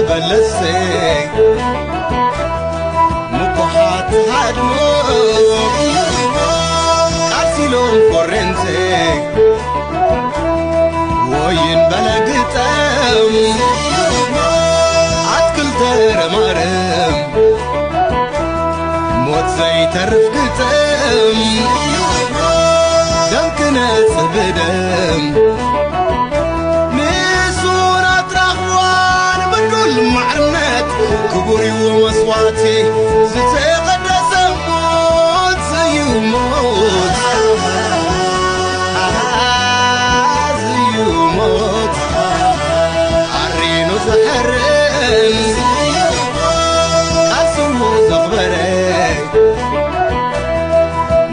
በለሰ ምኩሓት ሃድሞ ቃልሲሎም ኮረንቴ ወይን በለ ግጠም ኣትክልተ ረማርም ሞት ዘይተርፍ ግጠም ደምክነ ጽብደም ንሱን ኣትራኽዋን በዱል ማዕርነት ክቡር እዩ መስዋዕቲ ዝተቐደሰ ሞት እዩ ሞት ኣዝዩ ሞት ኣሪኑ ዘሐርን ቃልስሙ ዘኽበረ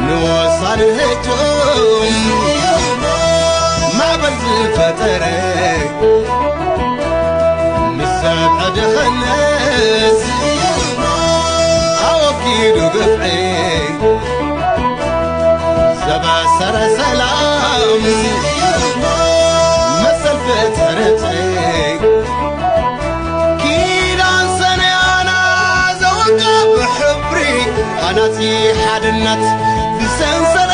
ንወሳኒ ህቶም ማዕበል ዝፈጠረ ምስ ሰብ ሕድኸነት ኣወጊዱ ግፍዒ ዘበሰረ ሰላም መሰል ፍትሕርት ኪዳን ሰነያና ዘወቃ ብሕብሪ ኣናጺ ሓድነት ብሰንሰለት